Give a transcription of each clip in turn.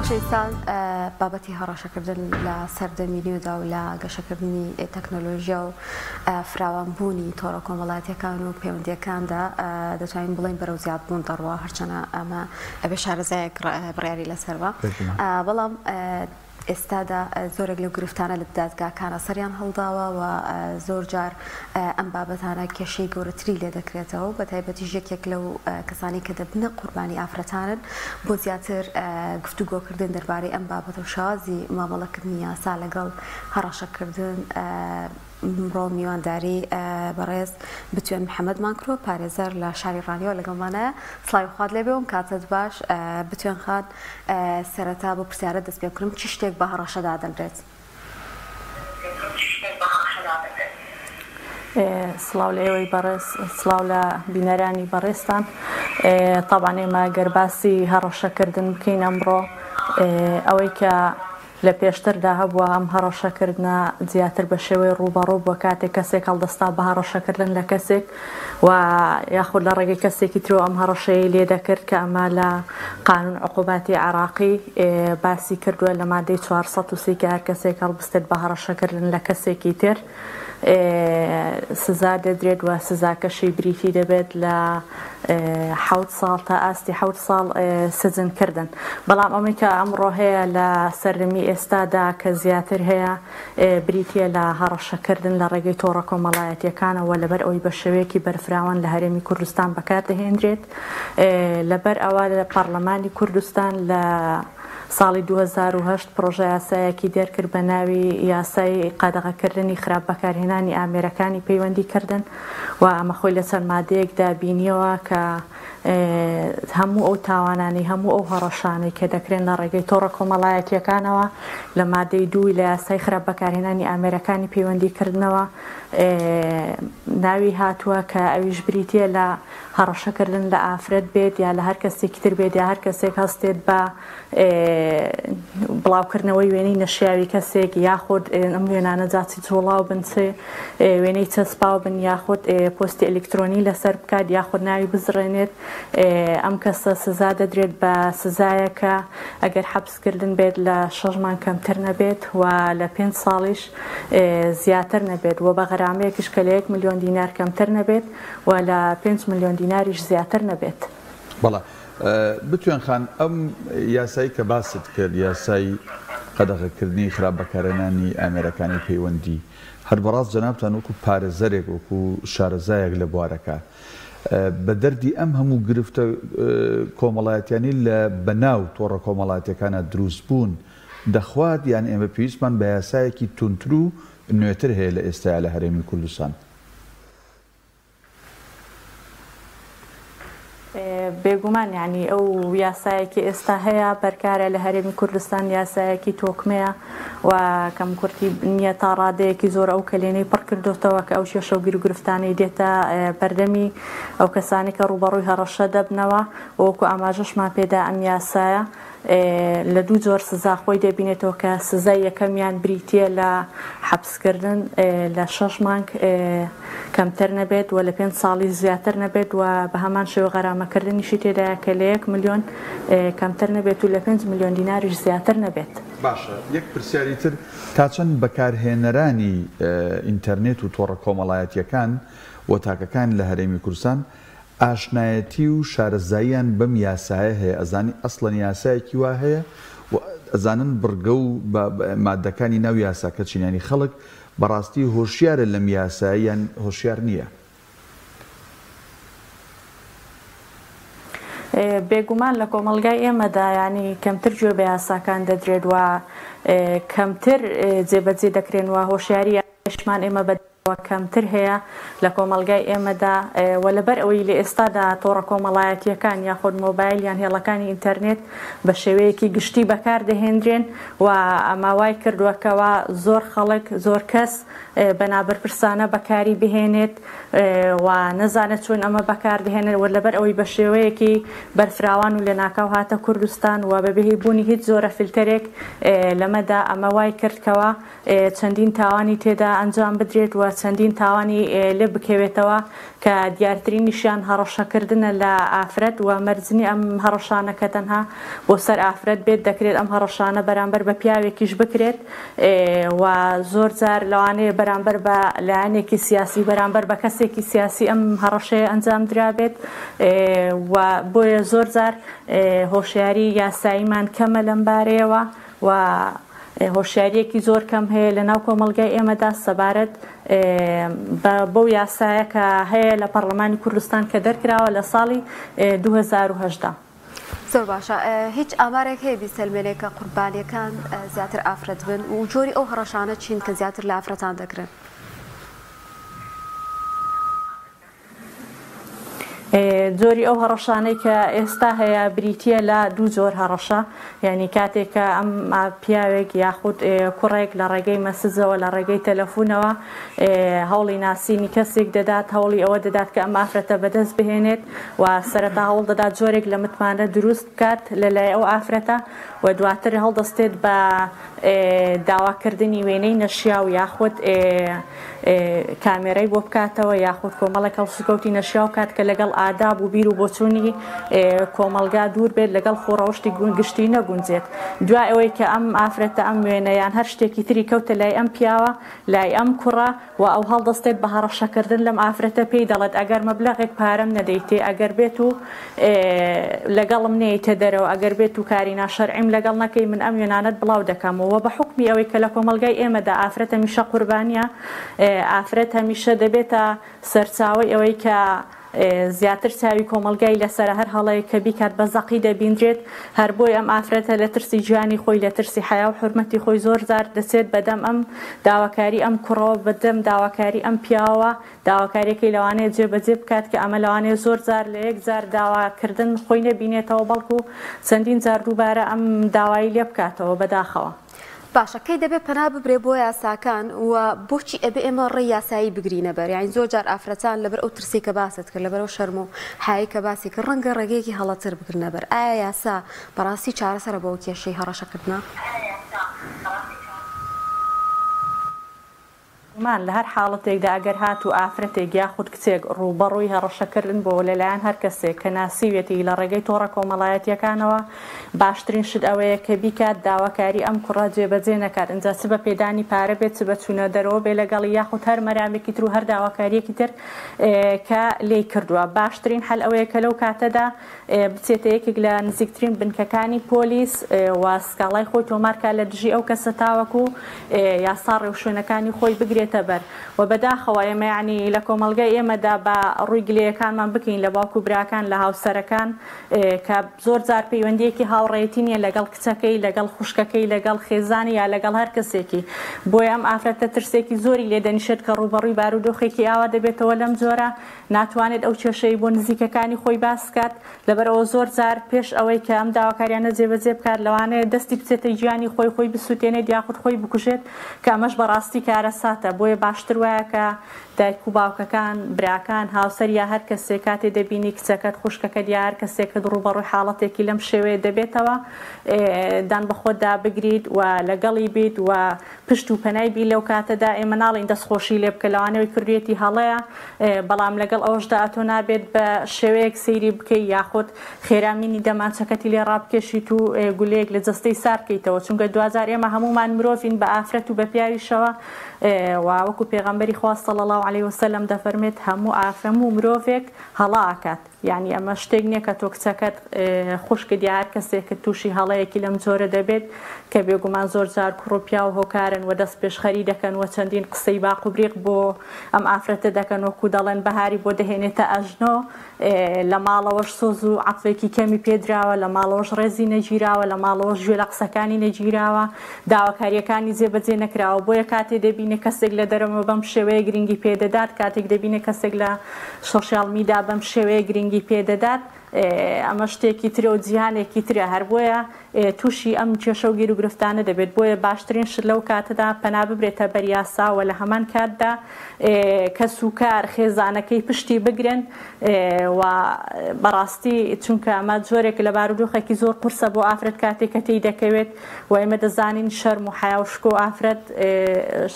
خۆشەویستان بابەتی هەڕەشەکردن لە سەردەمی نوێدا و لە گەشەکردنی تەکنەلۆژیا و فراوانبوونی تۆڕە کۆمەڵایەتیەکان و پەیوەندیەکاندا دەتوانین بڵێین بەرەو زیادبوون دەڕوا هەرچەنە ئەمە ئەبێ شارەزایەک بڕیاری لەسەر بە بەڵام ئێستادا زۆرێک لەو گرفتانە لە دادگاکانە سەریان هەڵداوە و زۆر جار ئەم بابەتانە کێشەی گەورەتری لێ دەکرێتەوە بە تایبەتیش یەکێک لەو کەسانی کە دەبنە قوربانی ئافرەتانن بۆ زیاتر گفتوگۆکردن دەربارەی ئەم بابەتە و شێوازی مامەڵەکردنی یاسا لەگەڵ هەڕەشەکردن ئەمڕۆ میوانداری بەڕێز بتوێن محەمەدمان کردووە پارێزەر لە شاری ڕانیەوە لەگەڵمانایە سڵاوی خوات لێبێ و کاتت باش بتوێن خان سەرەتا بۆ پرسیارە دەست پێ بکەم چ شتێک بە هەڕەشە دادەنرێت؟ سڵاو لە ئێوەی بەڕێز سڵاو لە بینەرانی بەڕێزتان تاوان ئێمە گەر باسی هەڕەشەکردن بکەین ئەمڕۆ ئەوەی کە لە پێشتردا هەبووە ئەم هەڕەشەکردنە زیاتر بە شێوەی ڕووبەڕوو بووە کاتێک کەسێک هەڵدەستا بە هەڕەشەکردن لە کەسێک و یاخود لە ڕێگەی کەسێکی ترەوە ئەم هەڕەشەیەی لێ دەکرد کە ئەمە لە قانون عقوباتی عێراقی باسی کردووە لە مادەی 430 کە هەر کەسێک هەڵبستێت بە هەڕەشەکردن لە کەسێکی تر سزا دەدرێت و سزاکەشی بریتی دەبێت لە حەوت ساڵ تا ئاستی حەوت ساڵ سجن کردن بەڵام ئەمەی کە ئەمڕۆ هەیە لە سەردەمی ئێستادا کە زیاتر هەیە بریتیە لە هەڕەشەکردن لە ڕێگەی تۆڕە کۆمەڵایەتیەکانەوە لەبەر ئەوەی بە شێوەیەکی بەرفراوان لە هەرێمی کوردستان بەکاردەهێنرێت لەبەر ئەوە لە پەڕلەمانی کوردستان لە ساڵی 2008 پڕۆژەیاسایەکی دەرکرد بە ناوی یاسای قەدەغەکردنی خراپ بەکارهێنانی ئامێرەکانی پەیوەندی کردن و ئەمە خۆی لە چەند مادەیەکدا بینیەوە کە هەموو ئەو تاوانانەی هەموو ئەو هەڕەشانەی کە دەکرێن لە ڕێگەی تۆڕە کۆمەڵایەتییەکانەوە لە مادەی دووی لە یاسای خراپ بەکارهێنانی ئامێرەکانی پەیوەندی کردنەوە ناوی هاتووە کە ئەویش بریتییە لە هەڕەشەکردن لە ئافرەت بێت یا لە هەر کەسێکی تر بێت یا هەر کەسێک هەستێت بە بڵاوکردنەوەی وێنەی نەشیاوی کەسێک یاخود ئەم وێنانە جا چ جوڵاو بن چ وێنەی چەسپاو بن یاخود پۆستی ئەلیکترۆنی لەسەر بکات یاخود ناوی بزڕێنێت ئەم کەسە سزا دەدرێت بە سزایەکە ئەگەر حەبسکردن بێت لە شەش مانگ کەمتر نەبێت و لە پێنج ساڵیش زیاتر نەبێت و بە غەرامەیەکیش کە لە یەک ملیۆن دینار کەمتر نەبێت و لە پێنج ملیۆن دیناریش زیاتر نەبێت. بەڵێ بتوێن خان ئەم یاسایی کە باست کرد یاسای قەدەغەکردنی خراپ بەکارهێنانی ئامێرەکانی پەیوەندی هەر بەڕاست جەنابتان وەکو پارێزەرێک وەکو شارەزایەک لە بوارەکە بە دەردی ئەم هەموو گرفتە کۆمەڵایەتیانەی لە بەناو تۆڕە کۆمەڵایەتیەکانا دروست بوون دەخوات یان ئێمە پێویستمان بە یاسایەکی توندتر و نوێتر هەیە لە ئێستایا لە هەرێمی کوردستان؟ بێگومان یانی ئەو یاسایە کە ئێستا هەیە بەرکارە لە هەرێمی کوردستان یاسایەکی تۆکمەیە و کەمکورتی نییە تا ڕادەیەکی زۆر ئەو کەلێنەی پڕ کردوتەوە کە ئەو کێشە و گیروگرفتانەی دێتە بەردەمی ئەو کەسانی کە ڕووبەڕووی هەڕەشە دەبنەوە وەکو ئاماژەشمان پێدا ئەم یاسایە لە دوو جۆر سزا خۆی دەبینێتەوە کە سزای یەکەمیان بریتییە لە حەپسکردن لە شەش مانگ کەمتر نەبێت و لە پێنج ساڵی زیاتر نەبێت و بە هەمان شێوە غەرامەکردنیشی تێدایە کە لە یەک ملیۆن کەمتر نەبێت و لە پێنج ملیۆن دیناریش زیاتر نەبێت. باشە یەک پرسیاری تر، تا چەند بەکارهێنەرانی ئینتەرنێت و تۆڕە کۆمەڵایەتییەکان و تاکەکان لە هەرێمی کوردستان ئاشنایەتی و شارەزاییان بەم یاسایە هەیە ئەزانی ئەسڵەن یاسایەکی وا هەیە و ئەزانن بڕگە و مادەکانی ناو یاساکە چین یانی خەڵک بەڕاستی هۆشیارە لەم یاسایە یان هۆشیار نییە؟ بێگومان لە کۆمەڵگای ئێمەدا یانی کەمتر گوێ بە یاساکان دەدرێت و کەمتر جێبەجێ دەکرێن و هۆشیاریشمان ئێمە بە کەمتر هەیە لە کۆمەڵگای ئێمەدا و لەبەر ئەوەی لە ئێستادا تۆڕە کۆمەڵایەتییەکان یاخود مۆبایل یان هێڵەکانی ئینتەرنێت بە شێوەیەکی گشتی بەکار دەهێنرێن و ئەمە وای کردووە کەوا زۆر خەڵک زۆر کەس بە نابەرپرسانە بەکاری بهێنێت و نەزانێت چۆن ئەمە بەکار دەهێنێت و لەبەر ئەوەی بە شێوەیەکی بەرفراوان و لەناکاو هاتە کوردستان و بەبێ بوونی هیچ جۆرە فلتەرێک لەمەدا ئەمە وای کرد کەوا چەندین تاوانی تێدا ئەنجام بدرێت و چەندین تاوانی لێ بکەوێتەوە کە دیارترینیشیان هەڕەشەکردنە لە ئافرەت و مەرج نییە ئەم هەڕەشانە کە تەنها بۆ سەر ئافرەت بێت، دەکرێت ئەم هەڕەشانە بەرامبەر بە پیاوێکیش بکرێت و زۆر جار لەوانەیە بەرامبەر بە لایەنێکی سیاسی بەرامبەر بە کەسێکی سیاسی ئەم هەڕەشەیە ئەنجام درابێت و بۆیە زۆر جار هۆشیاری یاساییمان کەمە لەم بارەیەوە و هۆشیارییەکی زۆر کەم هەیە لە ناو کۆمەڵگای ئێمەدا سەبارەت بە بەو یاسایە کە هەیە لە پەڕلەمانی کوردستان کە دەرکراوە لە ساڵی 2018. زۆر باشە هیچ ئامارێک هەیە بیسەلمێنێ کە قوربانیەکان زیاتر ئافرەت بن و جۆری ئەو هەڕەشانە چین کە زیاتر لە ئافرەتان دەکرێن؟ جۆری ئەو هەڕەشانەی کە ئێستا هەیە بریتییە لە دوو جۆر هەڕەشە، یانی کاتێک کە ئەم پیاوێک یاخود کوڕێک لە ڕێگەی مەسجەوە لە ڕێگەی تەلەفونەوە هەوڵی ناسینی کەسێک دەدات، هەوڵی ئەوە دەدات کە ئەم ئافرەتە بەدەست بهێنێت و سەرەتا هەوڵ دەدات جۆرێک لە متمانە دروست بکات لە لای ئەو ئافرەتە و دواتر هەڵدەستێت بە داواکردنی وێنەی نەشیاو یاخود کامێرای بۆ بکاتەوە یاخود کۆمەڵێک هەڵسوکەوتی نەشیاو بکات کە لەگەڵ ئاداب و بیر و بۆچوونی کۆمەڵگا دوور بێت لەگەڵ خۆڕەوشتی گشتی نەگونجێت دوای ئەوەی کە ئەم ئافرەتە ئەم وێنە یان هەر شتێکی تری کەوتە لای ئەم پیاوە لای ئەم کوڕە و ئەو هەڵدەستێت بە هەڕەشەکردن لەم ئافرەتە پێی دەڵێت ئەگەر مەبلەغێک پارەم نەدەیتێ ئەگەر بێت و لەگەڵم نەیەیتە دەرەوە ئەگەر بێت و کاری ناشەرعیم لەگەڵ نەکەی من ئەم وێنانەت بڵاو دەکەمەوە وە بە حوکمی ئەوەی کە لە کۆمەڵگای ئێمەدا ئافرەت هەمیشە قوربانیە ئافرەت هەمیشە دەبێتە سەرچاوەی ئەوەی کە زیاتر چاوی کۆمەڵگای لەسەرە هەر هەڵەیەک کە بیکات بە زەقی دەبینرێت، هەر بۆیە ئەم ئافرەتە لە ترسی گیانی خۆی لە ترسی حەیا و حورمەتی خۆی زۆر جار دەچێت بە دەم ئەم داواکاری ئەم کوڕەوە بە دەم داواکاری ئەم پیاوەوە داواکاریەکەی لەوانەیە جێ بەجێ بکات کە ئەمە لەوانەیە زۆر جار لە یەک جار داوا کردن خۆی نەبینێتەوە بەڵکو چەندین جار دووبارە ئەم داوای لێ بکاتەوە بەداخەوە. باشە کەی دەبێ پەنا ببرێ بۆ یاساکان و بۆچی ئەبێ ئێمە ڕێی یاسایی بگرینە بەر یانی زۆر جار ئافرەتان لەبەر ئەو ترسەی کە باست کرد لەبەر ئەو شەرم و حەیای کە باسی کرد ڕەنگە ڕێگەیەکی هەڵەتر بگرنە بەر ئایا یاسا بەڕاستی چارەسەرە بۆ ئەو کێشەی هەڕەشەکردنە؟ بێگومان لە هەر حاڵەتێکدا ئەگەر هاتوو ئافرەتێک یاخود کچێک ڕووبەڕووی هەڕەشەکردن بۆوە لەلایەن هەر کەسێک کە ناسیویەتی لە ڕێگەی تۆڕە کۆمەڵایەتییەکانەوە باشترین شت ئەوەیە کە بیکات داواکاری ئەم کوڕە جێبەجێ نەکات ئینجا چ بە پێدانی پارە بێت چ بە چوونە دەرەوە بێ لەگەڵی یاخود هەر مەرامێکی تر و هەر داواکارییەکی تر کە لێی کردووە باشترین حەل ئەوەیە کە لەو کاتەدا بچێتە یەکێک لە نزیکترین بنکەکانی پۆلیس و سکاڵای خۆی تۆمار کات لە دژی ئەو کەسە تاوەکو یاسا ڕێوشوێنەکانی خۆی بگرێتە بەر و بەداخەوە ئێمە یانی لە کۆمەڵگای ئێمەدا بە ڕووی گلەیەکانمان بکەین لە باوک و براکان لە هاوسەرەکان کە زۆر جار پەیوەندیەکی هاوڕێیەتی نییە لەگەڵ کچەکەی لەگەڵ خوشکەکەی لەگەڵ خێزانی یا لەگەڵ هەر کەسێکی بۆیە ئەم ئافرەتە ترسێکی زۆری لێ دەنیشێت کە ڕووبەڕووی بارودۆخێکی ئاوا دەبێتەوە لەم جۆرە ناتوانێت ئەو کێشەی بۆ نزیکەکانی خۆی باس بکات، لەبەرئەوە زۆر جار پێش ئەوەی کە ئەم داواکاریانە جێبەجێ بکات لەوانەیە دەستی بچێتە گیانی خۆی، خۆی بسوتێنێت یاخود خۆی بکوژێت، کە ئەمەش بەڕاستی کارەساتە، بۆیە باشتر وایە کە دایک و باوکەکان، براکان، هاوسەر یا هەر کەسێک کاتێ دەبینی کچەکەت، خوشکەکەت یا هەر کەسێکت ڕووبەڕووی حاڵەتێکی لەم شێوەیە دەبێتەوە دان بەخۆتدا بگریت و لەگەڵی بیت و پشت و پەنای بی لەو کاتەدا ئێمە ناڵێین دەست خۆشی لێ بکە لەوانەیە ئەوەی کردویەتی هەڵەیە بەڵام لەگەڵ ئەوەشدا ئەتۆ نابێت بە شێوەیەک سەیری بکەی یاخود خێرا مینی دەمانچەکەتی لێ ڕابکێشیت و گولەیەک لە جەستەی سار کەیتەوە چونکە دواجار ئێمە هەموومان مرۆڤین بە ئافرەت و بە پیاویشەوە و وەکو پێغەمبەری خوا صلی اللە علیه وسلم دەفەرمێت هەموو ئافرەموو مرۆڤێک هەڵە ئەکات یانی ئەمە شتێک نیە کە تۆ کچەکەت خوشکت یا هەر کەسێکت توشی هەڵەیەکی لەم جۆرە دەبێت کە بێگومان زۆر جار کوڕ و پیاو هۆکارن و دەست پێشخەری دەکەن و چەندین قسەی باق و بریق بۆ ئەم ئافرەتە دەکەن وەکو دەڵێن بەهاری بۆ دەهێنێتە ئەژنۆ لە ماڵەوەش سۆز و عەتفێکی کەمی پێدراوە لە ماڵەوەش ڕێزی نەگیراوە لە ماڵەوەش گوێ لە قسەکانی نەگیراوە داواکاریەکانی جێبەجێ نەکراوە بۆیە کاتێ دەبینێ کەسێک لە دەرەوە بەم شێوەیە گرنگی پێدەدات کاتێک دەبینێ کەسێک لە سۆشیاڵ میدا بەم شێوەیە گرنگی پێ دەدات. ئەمە شتێکی ترە و جیهانێکی ترە هەر بۆیە تووشی ئەم کێشە و گیروگرفتانە دەبێت، بۆیە باشترین شت لەو کاتەدا پەنا ببرێتە بەر یاسا و لە هەمان کاتدا کەسوکار، خێزانەکەی پشتی بگرن و بەڕاستی چونکە ئەمە جۆرێک لە بارودۆخێکی زۆر قورسە بۆ ئافرەت کاتێک کە تێی دەکەوێت و ئێمە دەزانین شەرم و حەیا و شکۆ ئافرەت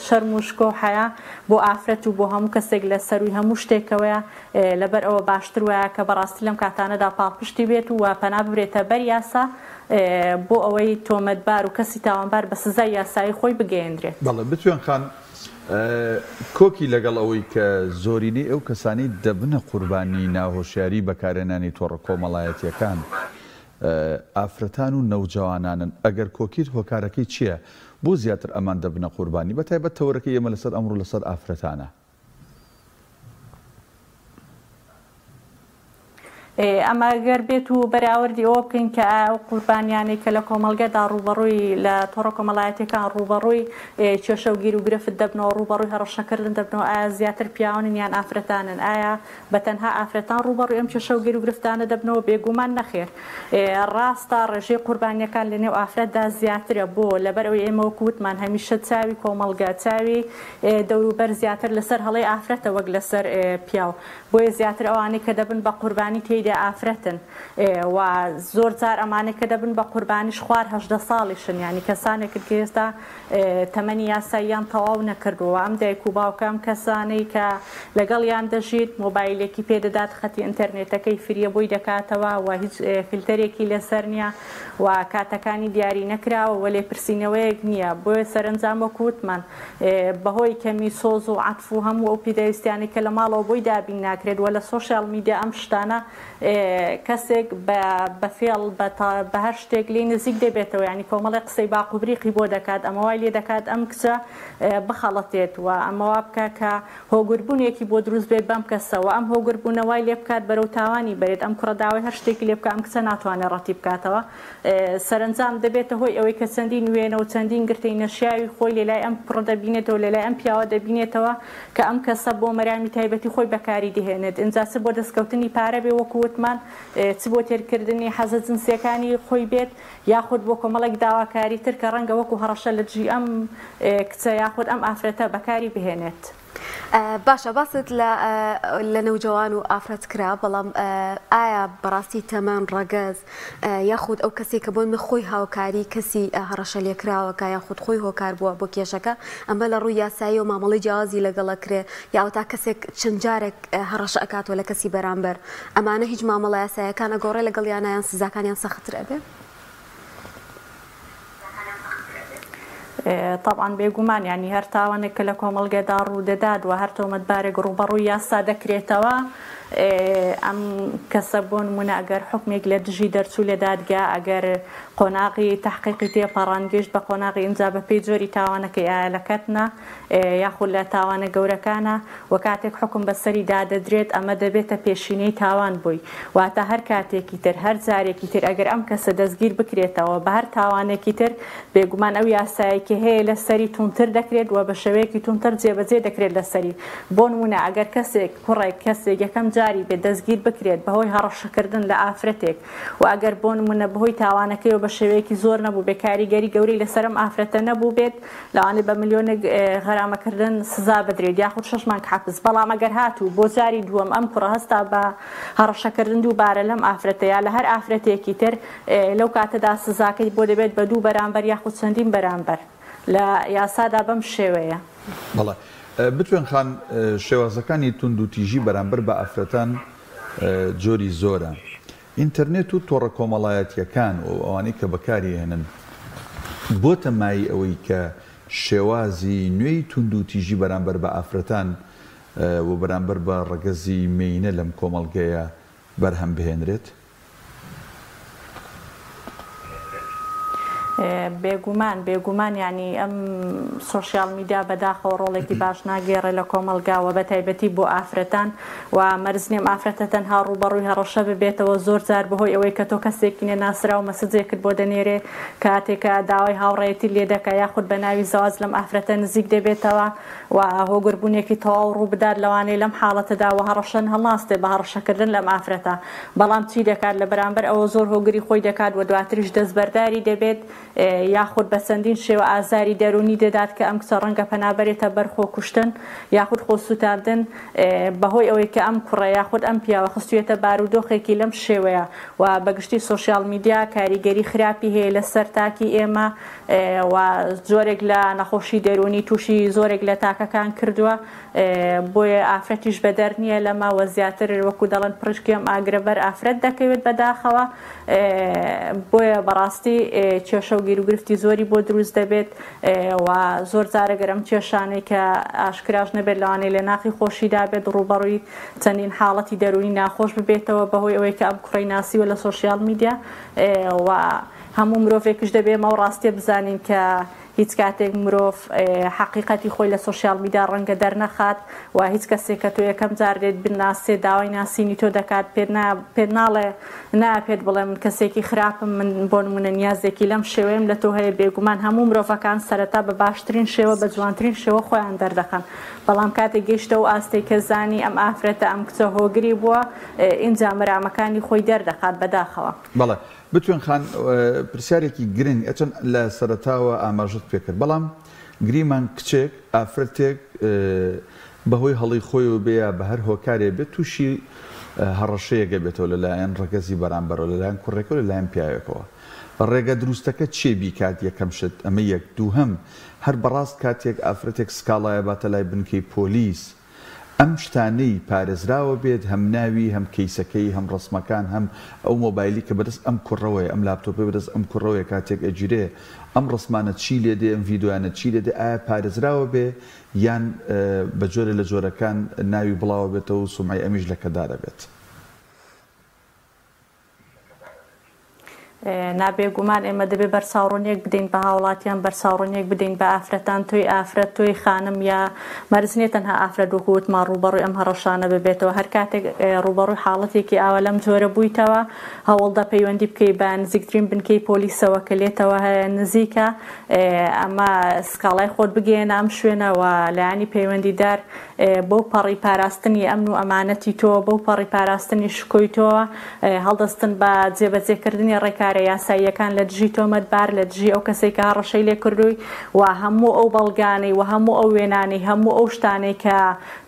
شەرم و شکۆ و حەیا بۆ ئافرەت و بۆ هەموو کەسێک لە سەرووی هەموو شتێکەوەیە لەبەر ئەوە باشتر وایە کە بەڕاستی لەم کاتانەدا پاڵپشتی بێت و پەنا ببرێتە بەر یاسا بۆ ئەوەی تۆمەتبار و کەسی تاوانبار بە سزای یاسایی خۆی بگەیەندرێت. بەڵێ بتوێن خان کۆکی لەگەڵ ئەوەی کە زۆرینەی ئەو کەسانەی دەبنە قوربانی ناهۆشیاری بەکارهێنانی تۆڕە کۆمەڵایەتییەکان ئافرەتان و نەوجەوانانن، ئەگەر کۆکیت هۆکارەکەی چییە بۆ زیاتر ئەمان دەبنە قوربانی بەتایبەت تەوەرەکەی ئێمە لەسەر ئەمڕۆ لەسەر ئافرەتانە؟ ئەمە گەر بێت و بەراوردی ئەوە بکەین کە ئایا ئەو قوربانیانەی کە لە کۆمەڵگەدا ڕووبەڕووی لە تۆڕە کۆمەڵایەتیەکان ڕووبەڕووی کێشە و گیروگرفت دەبنەوە، ڕووبەڕووی هەڕەشەکردن دەبنەوە، ئایا زیاتر پیاوانن یان ئافرەتانن؟ ئایا بە تەنها ئافرەتان ڕووبەڕووی ئەم کێشە و گیروگرفتانە دەبنەوە؟ بێگومان نەخێر. ڕاستە ڕێژەی قوربانیەکان لە نێو ئافرەتدا زیاترە، بۆ؟ لەبەر ئەوەی ئێمە وەکو وتمان هەمیشە چاوی کۆمەڵگە، چاوی دەوروبەر زیاتر لەسەر هەڵەی ئافرەتە وەک لەسەر پیاو، بۆیە زیاتر ئەوانەی کە دەبن بە قوربانی تێیدا ئافرەتن و زۆر جار ئەمانەی کە دەبن بە قوربانیش خوار 18 ساڵیشن یانی کەسانێکن کە ئێستا تەمەنی یاساییان تەواو نەکردووە ئەم دایک و باوکە ئەم کەسانەی کە لەگەڵیان دەژیت مۆبایلێکی پێ دەدات خەتی ئینتەرنێتەکەی فریە بۆی دەکاتەوە و هیچ فلتەرێکی لەسەر نییە و کاتەکانی دیاری نەکراوە و لێپرسینەوەیەک نییە بۆیە سەرەنجام وەکو وتمان بەهۆی کەمی سۆز و عەتف و هەموو ئەو پیداویستیانەی کە لە ماڵەوە بۆی دابین ناکرێت و لە سۆشیال میدیا ئەم شتانە کەسێک بە بە فێڵ بە بە هەر شتێک لێی نزیک دەبێتەوە یانی کۆمەڵێک قسەی باق و بریقی بۆ دەکات ئەمە وای لێ دەکات ئەم کچە بخەڵەتێت و ئەمە وا بکا کە هۆگربوونێکی بۆ دروست بێت بەم کەسە و ئەم هۆگربوونە وای لێ بکات بەرەو تاوانی بەرێت ئەم کوڕە داوای هەر شتێکی لێ بکا ئەم کچە ناتوانێت ڕەتی بکاتەوە سەرەنجام دەبێتە هۆی ئەوەی کە چەندین وێنە و چەندین گرتەی نەشیاوی خۆی لەلای ئەم کوڕە دەبینێتەوە، لەلای ئەم پیاوە دەبینێتەوە کە ئەم کەسە بۆ مەرامی تایبەتی خۆی بەکاری دەهێنێت، ئینجا چ بۆ دەستکەوتنی پارە بێ وەکو وتمان، چ بۆ تێرکردنی حەزە جنسییەکانی خۆی بێت، یاخود بۆ کۆمەڵێک داواکاری تر کە ڕەنگە وەکو هەڕەشە لە دژی ئەم کچە یاخود ئەم ئافرەتە بەکاری بهێنێت. باشە باست لە لە نەوجەوان و ئافرەت کرا بەڵام ئایا بەڕاستی تەمەن ڕەگەز یاخود ئەو کەسێک کە بۆ من خۆی هاوکاری کەسی هەڕەشە لێکراوەکە یاخود خۆی هۆکار بووە بۆ کێشەکە ئەمە لە ڕووی یاسایی و مامەڵەی جیاوازی لەگەڵ ئەکرێ یا ئەوتا کەسێک چەند جارێک هەڕەشە ئەکاتەوە لە کەسی بەرامبەر ئەمانە هیچ مامەڵە یاسایەکان ئەگۆڕێ لەگەڵیانە یان سزاکانیان سەختتر ئەبێ؟ تەبعەن بێگومان یانی هەر تاوانێک کە لە کۆمەڵگەدا ڕوودەدات و هەر تۆمەتبارێک ڕووبەڕووی یاسا دەکرێتەوە ئەم کەسە بۆ نمونە ئەگەر حوکمێک لە دژی دەرچوو لە دادگا ئەگەر قۆناغی تەحقیقی تێپەڕاند گەیشت بە قۆناغی ئینجا بەپێی جۆری تاوانەکەی ئایا لە کەتنە یاخود لە تاوانە گەورەکانە و کاتێک حوکم بەسەریدا دەدرێت ئەمە دەبێتە پێشینەی تاوان بۆی واتە هەر کاتێکی تر هەر جارێکی تر ئەگەر ئەم کەسە دەستگیر بکرێتەوە بە هەر تاوانێکی تر بێگومان ئەو یاسایەی کە هەیە لەسەری توندتر دەکرێت و بە شێوەیەکی توندتر جێبەجێ دەکرێت لەسەری بۆ نمونە ئەگەر کەسێک کوڕێک کەسێک یەکەم جاری بێت دەستگیر بکرێت بەهۆی هەڕەشەکردن لە ئافرەتێک و ئەگەر بۆ نمونە بەهۆی تاوانەکەیەوە بە شێوەیەکی زۆر نەبووبێت کاریگەری گەورەی لەسەر ئەم ئافرەتە نەبووبێت لەوانەیە بە ملیۆنێک غەرامەکردن سزا بدرێت یاخود شەش مانگ حەپس، بەڵام ئەگەر هاتوو بۆ جاری دووەم ئەم کوڕە هەستا بە هەڕەشەکردن دووبارە لەم ئافرەتە یا لە هەر ئافرەتێکی تر لەو کاتەدا سزاکەی بۆ دەبێت بە دوو بەرامبەر یاخود چەندین بەرامبەر لە یاسادا بەم شێوەیە. بەڵێ بتوێن خان شێوازەکانی توندوتیژی بەرامبەر بە ئافرەتان جۆری زۆرە ئینتەرنێت و تۆڕە کۆمەڵایەتییەکان و ئەوانەی کە بەکاری ئەهێنن بۆتە مایەی ئەوەی کە شێوازی نوێی توندوتیژی بەرامبەر بە ئافرەتان و بەرامبەر بە ڕەگەزی مێینە لەم کۆمەڵگەیە بەرهەم بهێنرێت؟ بێگومان بێگومان یانی ئەم سۆشیال میدیا بەداخەوە ڕۆڵێکی باش ناگێڕێ لە کۆمەڵگا وە بەتایبەتی بۆ ئافرەتان و مەرج نیە ئەم ئافرەتە تەنها ڕووبەڕووی هەڕەشە ببێتەوە زۆر جار بەهۆی ئەوەی کە تۆ کەسێکی نەناسراو مەسجێکت بۆ دەنێرێ کاتێک کە داوای هاوڕێیەتی لێ دەکا یاخود بە ناوی زەواج لەم ئافرەتە نزیک دەبێتەوە و هۆگربوونێکی تەواو ڕووبدات لەوانەیە لەم حاڵەتەدا وە هەڕەشەن هەڵناستێ بە هەڕەشەکردن لەم ئافرەتە بەڵام چی دەکات لە بەرامبەر ئەوە زۆر هۆگری خۆی دەکات و دواتریش دەستبەرداری دەبێت یاخود بە چەندین شێوە ئازاری دەروونی دەدات کە ئەم کچە ڕەنگە پەنا بەرێتە بەر خۆکوشتن یاخود خۆسووتاندن بەهۆی ئەوەی کە ئەم کوڕە یاخود ئەم پیاوە خستوویەتە بارودۆخێکی لەم شێوەیە و بەگشتی سۆشیال میدیا کاریگەری خراپی هەیە لەسەر تاکی ئێمە و جۆرێک لە نەخۆشی دەروونی تووشی زۆرێک لە تاکەکان کردووە بۆیە ئافرەتیش بەدەر نییە لەمە وە زیاتر وەکو دەڵێن پڕیشکی ئەم ئاگرە بەر ئافرەت دەکەوێت بەداخەوە بۆیە بەڕاستی کێشە و گیروگرفتی زۆری بۆ دروست دەبێت و زۆر جارە گەر ئەم کێشانەی کە ئاشکراش نەبێت لەوانەیە لە ناخی خۆشیدا بێت ڕووبەڕووی چەندین حاڵەتی دەروونی ناخۆش ببێتەوە بەهۆی ئەوەی کە ئەم کوڕەی ناسیوە لە سۆشیال میدیا و هەموو مرۆڤێکیش دەبێ ئەو ڕاستیە بزانین کە هیچ کاتێک مرۆڤ حەقیقەتی خۆی لە سۆشیال میدیا ڕەنگە دەرنەخات و هیچ کەسێک کە تۆ یەکەم جار دێت بناسێ داوای ناسینی تۆ دەکات پێت نا پێت ناڵێ نا پێت بڵێ من کەسێکی خراپم من بۆ نمونە نیازێکی لەم شێوەیەم لە تۆ هەیە بێگومان هەموو مرۆڤەکان سەرەتا بە باشترین شێوە بە جوانترین شێوە خۆیان دەردەخەن بەڵام کاتێک گەیشتە ئەو ئاستەی کە زانی ئەم ئافرەتە ئەم کچە هۆگری بووە ئینجا مەرامەکانی خۆی دەردەخات بەداخەوە. بەڵێ بتوێن خان پرسیارێکی گرنگ ئەچەند لە سەرەتاوە ئاماژەت پێکرد بەڵام گریمان کچێک ئافرەتێک بەهۆی هەڵەی خۆیەوە بێ یا بە هەر هۆکارێ بێت تووشی هەڕەشەیەک ئەبێتەوە لەلایەن ڕەگەزی بەرامبەرەوە لەلایەن کوڕێکەوە لەلایەن پیاوێکەوە ڕێگە دروستەکە چیە بیکات یەکەم شت ئەمە یەک دووهەم هەر بەڕاست کاتێک ئافرەتێک سکاڵایە باتە لای بنکەی پۆلیس ئەم شتانەی پارێزراوە بێت هەم ناوی هەم کەیسەکەی هەم ڕەسمەکان هەم ئەو مۆبایلی کە بەدەست ئەم کوڕەوەیە ئەم لاپتۆپەی بەدەست ئەم کوڕەوەیە کاتێک ئەگیرێ ئەم ڕەسمانە چی لێ دێ ئەم ڤیدۆیانە چی لێ دێ ئایا پارێزراوە بێ یان بە جۆرێ لە جۆرەکان ناوی بڵاوە بێتەوە و سومعەی ئەمیش لەکەدار ئەبێت. نا بێگومان ئێمە دەبێ بەرچاوڕوونیەک بدەین بە هاوڵاتیان بەرچاوڕوونیەک بدەین بە ئافرەتان تۆی ئافرەت تۆی خانم یا مەرج نیە تەنها ئافرەت وەکو وتمان ڕووبەڕووی ئەم هەڕەشانە ببێتەوە هەر کاتێک ڕووبەڕووی حاڵەتێکی ئاوا لەم جۆرە بوویتەوە هەوڵدە پەیوەندی بکەی بە نزیکترین بنکەی پۆلیسەوە کە لێتەوە نزیکە ئەمە سکاڵای خۆت بگەیەنە ئەم شوێنە و لایەنی پەیوەندیدار بەو پەڕی پاراستنی ئەمن و ئەمانەتی تۆ، بەو پەڕی پاراستنی شکۆی تۆوە، هەڵدەستن بە جێبەجێکردنی ڕێکارە یاساییەکان لە دژی تۆمەتبار، لە دژی ئەو کەسەی کە هەڕەشەی لێ کردووی و هەموو ئەو بەڵگانەی و هەموو ئەو وێنانەی، هەموو ئەو شتانەی کە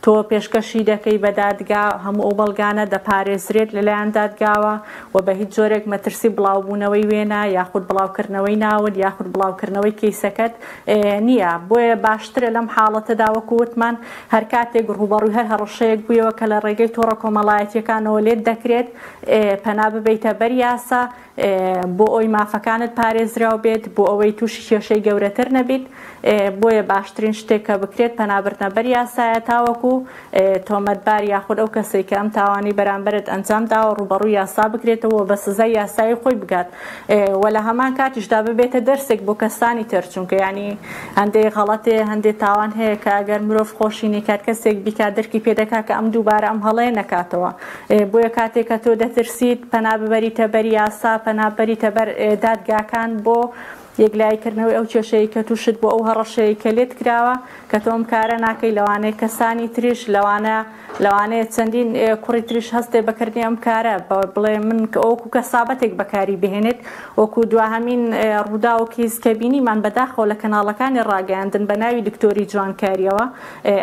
تۆ پێشکەشی دەکەی بە دادگا، هەموو ئەو بەڵگانە دەپارێزرێت لەلایەن دادگاوە و بە هیچ جۆرێک مەترسی بڵاوبوونەوەی وێنە یاخود بڵاوکردنەوەی ناوت یاخود بڵاوکردنەوەی کەیسەکەت نییە، بۆیە باشترە لەم حاڵەتەدا وەکو وتمان هەر کاتێک ڕووبەڕووی هەر هەڕەشەیەک بوویەوە کە لە ڕێگەی تۆڕە کۆمەڵایەتییەکانەوە لێت دەکرێت پەنا ببەیتە بەر یاسا بۆ ئەوی مافەکانت پارێزراو بێت بۆ ئەوەی تووشی کێشەی گەورەتر نەبیت بۆیە باشترین شتێک کە بکرێت پەنابردنە بەر یاسایە تاوەکو تۆمەتبار یاخود ئەو کەسەی کە ئەم تاوانەی بەرامبەرت ئەنجام داوە ڕووبەڕووی یاسا بکرێتەوە و بە سزای یاسایی خۆی بگات و لە هەمان کاتیشدا ببێتە دەرسێک بۆ کەسانی تر چونکە یانی هەندێ غەڵەتێ هەندێ تاوان هەیە کە ئەگەر مرۆڤ خۆشی نەیکات کەسێک بیکات دەرکی پێ دەکات کە ئەم دووبارە ئەم هەڵەیە نەکاتەوە بۆیە کاتێک کە تۆ دەترسیت پەنا ببەریتە بەر یاسا پەنا ببەریتە بەر دادگاکان بۆ یەکلاییکردنەوەی ئەو کێشەیەی کە تووشت بووە، ئەو هەڕەشەیەی کە لێت کراوە، کە تۆ ئەم کارە ناکەی، لەوانەیە کەسانی تریش، لەوانە لەوانەیە چەندین کوڕی تریش هەستێ بە کردنی ئەم کارە، بە بڵێ من وەکوو کەسابەتێک بەکاری بهێنێت، وەکوو دواهەمین ڕووداو و کەیس کە بینیمان بەداخەوە لە کەناڵەکانی ڕاگەیاندن بە ناوی دکتۆری جوانکارییەوە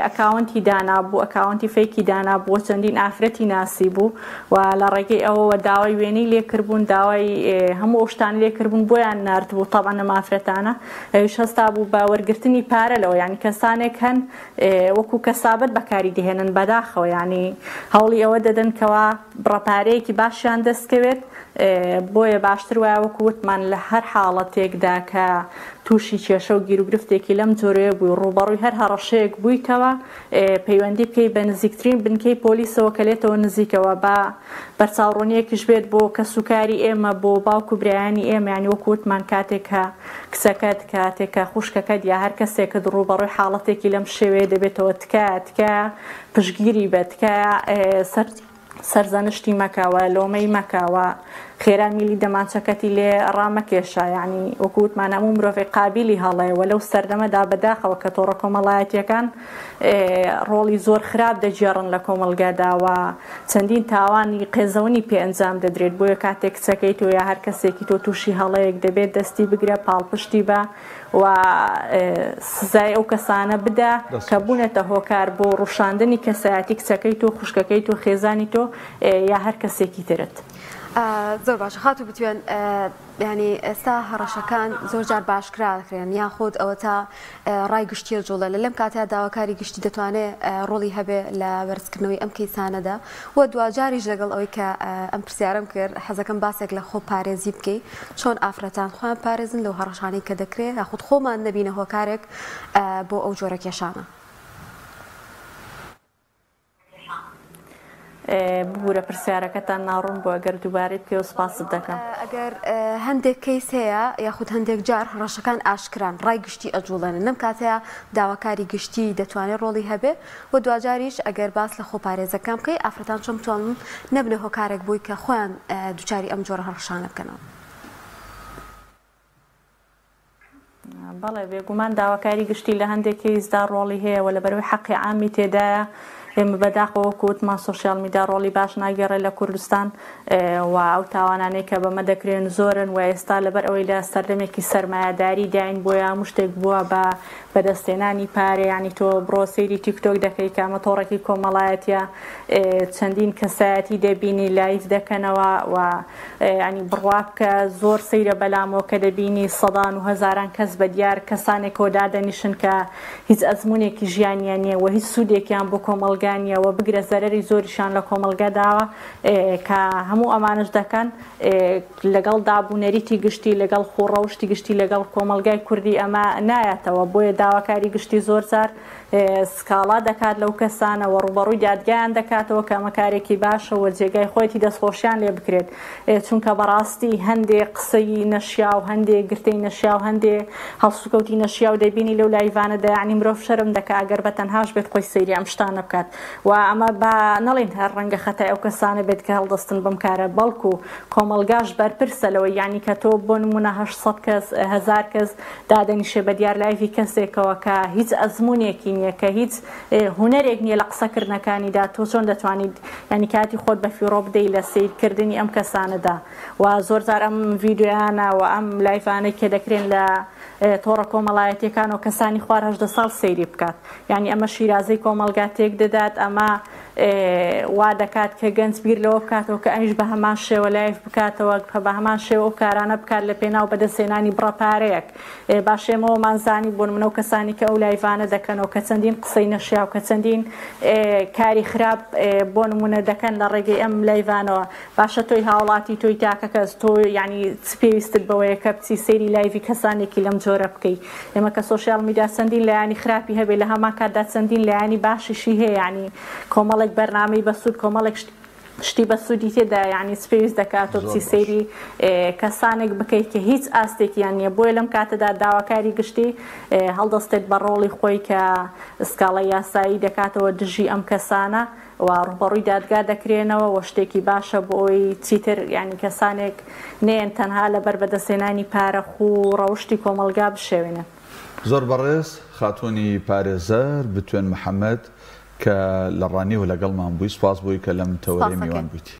ئەکاونتی دانابوو، ئەکاونتی فەیکی دانابوو و چەندین ئافرەتی ناسیبوو. و لە ڕێگەی ئەوەوە داوای وێنەی لێ کردبوون داوای هەموو ئەو شتانە لێ کردبوون بۆیان ناردبوو تەبعەن ئەم ئافرەتانە ئەویش هەستابوو بە وەرگرتنی پارە لەوە یانی کەسانێک هەن وەکو کەسابەت بەکاری دەهێنن بەداخەوە یانی هەوڵی ئەوە دەدەن کەوا بڕە پارەیەکی باشیان دەست کەوێت بۆیە باشتر وایە وەکو وتمان لە هەر حاڵەتێکدا کە تووشی کێشە و گیروگرفتێکی لەم جۆرەیە بووی ڕووبەڕووی هەر هەڕەشەیەک بوویتەوە پەیوەندی بکەی بە نزیکترین بنکەی پۆلیسەوە کە لێتەوە نزیکەوە با بەرچاوڕوونیەکیش بێت بۆ کەسوکاری ئێمە بۆ باوک و برایانی ئێمە یانی وەکو وتمان کاتێک کە کچەکەت کاتێک کە خوشکەکەت یا هەر کەسێکت ڕووبەڕووی حاڵەتێکی لەم شێوەیە دەبێتەوە تکایە تکایە پشتگیری بە تکایە سەر سەرزەنشتی مەکە و لۆمەی مەکە و خێرا میلی دەمانچەکەتی لێ ڕامەکێشە یانی وەکو وتمان هەموو مرۆڤێک قابیلی هەڵەیە و لەو سەردەمەدا بەداخەوە کە تۆڕە کۆمەڵایەتیەکان ڕۆڵی زۆر خراپ دەگێڕن لە کۆمەڵگادا و چەندین تاوانی قێزەونی پێ ئەنجام دەدرێت بۆیە کاتێک کچەکەی تۆ یا هەر کەسێکی تۆ تووشی هەڵەیەک دەبێت دەستی بگرە پاڵپشتی بە و سزای ئەو کەسانە بدە کە بوونەتە هۆکار بۆ ڕووشاندنی کەسایەتی کچەکەی تۆ، خوشکەکەی تۆ، خێزانی تۆ یا هەر کەسێکی ترت. زۆر باشە خاتوو بتوێن یانی ئێستا هەڕەشەکان زۆر جار باشکرا دەکرێن یاخود ئەوەتا ڕای گشتیە جوڵە لە لەم کاتە داواکاری گشتی دەتوانێت ڕۆڵی هەبێ لە بەرزکردنەوەی ئەم کەیسانەدا و دواجاریش لەگەڵ ئەوەی کە ئەم پرسیارم کرد حەزەکەم باسێک لە خۆ پارێزی بکەی چۆن ئافرەتان خۆیان پارێزن لەو هەڕەشانەی کە دەکرێ یاخود خۆمان نەبینە هۆکارێک بۆ ئەو جۆرە کێشانە؟ ببورە پرسیارەکەتان ناڕوون بوو ئەگەر دووبارەی بکەیەوە سوپاست دەکەم. ئەگەر هەندێک کەیس هەیە یاخود هەندێک جار هەڕەشەکان ئاشکران ڕای گشتی ئەجوڵێنن لەم کاتەیا داواکاری گشتی دەتوانێت ڕۆڵی هەبێ و دواجاریش ئەگەر باس لە خۆپارێزەکان بکەی ئافرەتان چۆن بتوانن نەبنە هۆکارێک بۆی کە خۆیان دووچاری ئەم جۆرە هەڕەشانە بکەنەوە؟ بەڵێ بێگومان داواکاری گشتی لە هەندێک کەیسدا ڕۆڵی هەیە و لەبەرئەوەی حەقی عامی تێدایە ئێمە بەداخەوە وەکو وتمان سۆشیال میدیا ڕۆڵی باش ناگێڕێت لە کوردستان و ئەو تاوانانەی کە بەمە دەکرێن زۆرن و ئێستا لەبەر ئەوەی لە سەردەمێکی سەرمایەداری داین بۆیە هەموو شتێک بووە بە بەدەستهێنانی پارە یانی تۆ بڕۆ سەیری تیکتۆک دەکەی کە ئەمە تۆڕێکی کۆمەڵایەتیە چەندین کەسایەتی دەبینی live دەکەنەوە و ینی بڕوا بکە زۆر سەیرە بەلامەوە کە دەبینی سەدان و هەزاران کەس بە دیار کەسانێکەوە دادەنیشن کە هیچ ئەزمونێکی ژیانیان نییە و هیچ سوودێکیان بۆ کۆمەڵگا نییە و بگرە زەرەری زۆریشان لە کۆمەڵگا داوە کە هەموو ئەمانەش دەکەن لەگەڵ دابونەریتی گشتی، لەگەڵ خووڕەوشتی گشتی، لەگەڵ کۆمەڵگای کوردی ئەمە نایەتەوە، بۆیە داواکاری گشتی زۆر جار سکاڵا دەکات لەو کەسانە و ڕووبەڕووی دادگایان دەکاتەوە کە ئەمە کارێکی باشە و جێگای خۆیەتی دەستخۆشیان لێ بکرێت چونکە بەڕاستی هەندێ قسەی نەشیاو هەندێ گرتەی نەشیاو هەندێ هەڵسوکەوتی نەشیاو دەبینی لەو لایڤانەدا یانی مرۆڤ شەرم دەکا ئەگەر بە تەنهاش بێت خۆی سەیری ئەم شتانە بکات. و ئەمە با نەڵێین هەر ڕەنگە خەتای ئەو کەسانە بێت کە هەڵدەستن بەم کارە بەڵکو کۆمەڵگاش بەرپرسە لەوەی یانی کە تۆ بۆ نمونە 800 کەس هەزار کەس دادەنیشێ بە دیار live ی کەسێکەوە کە هیچ ئەزمونێکی نییە کە هیچ هونەرێک نییە لە قسەکردنەکانیدا تۆ چۆن دەتوانیت یانی کاتی خۆت بە فیڕۆ بدەی لە سەیرکردنی ئەم کەسانەدا و زۆر جار ئەم ڤیدیۆیانە و ئەم live انەی کە دەکرێن لە تۆڕە کۆمەڵایەتیەکان و کەسانی خوار 18 ساڵ سەیری بکات یانی ئەمە شیرازەی کۆمەڵگا تێک دەدات، ئەمە وا دەکات کە گەنج بیر لەوە بکاتەوە کە ئەویش بە هەمان شێوە live بکاتەوە، کە بە هەمان شێوە ئەو کارانە بکات لە پێناو بەدەستهێنانی بڕە پارەیەک. باشە ئێمە ئەوەمان زانی بۆ نمونە ئەو کەسانی کە ئەو live انە دەکەنەوە کە چەندین قسەی نەشیاو کە چەندین کاری خراپ بۆ نمونە دەکەن لە ڕێگەی ئەم live انەوە باشە تۆی هاوڵاتی تۆی تاکە کەس تۆ یانی چ پێویستت بەوەیە کە بچی سەیری live ی کەسانێکی لەم جۆرە بکەی ئێمە کە سۆشیال میدیا چەندین لایەنی خراپی هەبێ لە هەمان کاتدا چەندین لایەنی باشیشی هەیە یانی کۆمەڵێک بەرنامەی بەسوود کۆمەڵێک شتی بەسوودی تێدا یانی چ پێویست دەکات تۆ زۆر بچی باش. سەیری کەسانێک بکەیت کە هیچ ئاستێکیان نییە بۆیە لەم کاتەدا داواکاری گشتی هەڵدەستێت بە ڕۆڵی خۆی کە سکاڵای یاسایی دەکاتەوە دژی ئەم کەسانە و ڕووبەڕووی دادگا دەکرێنەوە و شتێکی باشە بۆ ئەوەی چیتر یانی کەسانێک نەیەن تەنها لەبەر بەدەستهێنانی پارە خوو و ڕەوشتی کۆمەڵگا بشێوێنن. زۆر بەڕێز خاتوونی پارێزەر بتوێن محەمەد کە لە ڕانیەوە لەگەڵمان بووی سوپاس بۆی کە لەم تەوەرەی میوان سپاسەکەی. بوویت.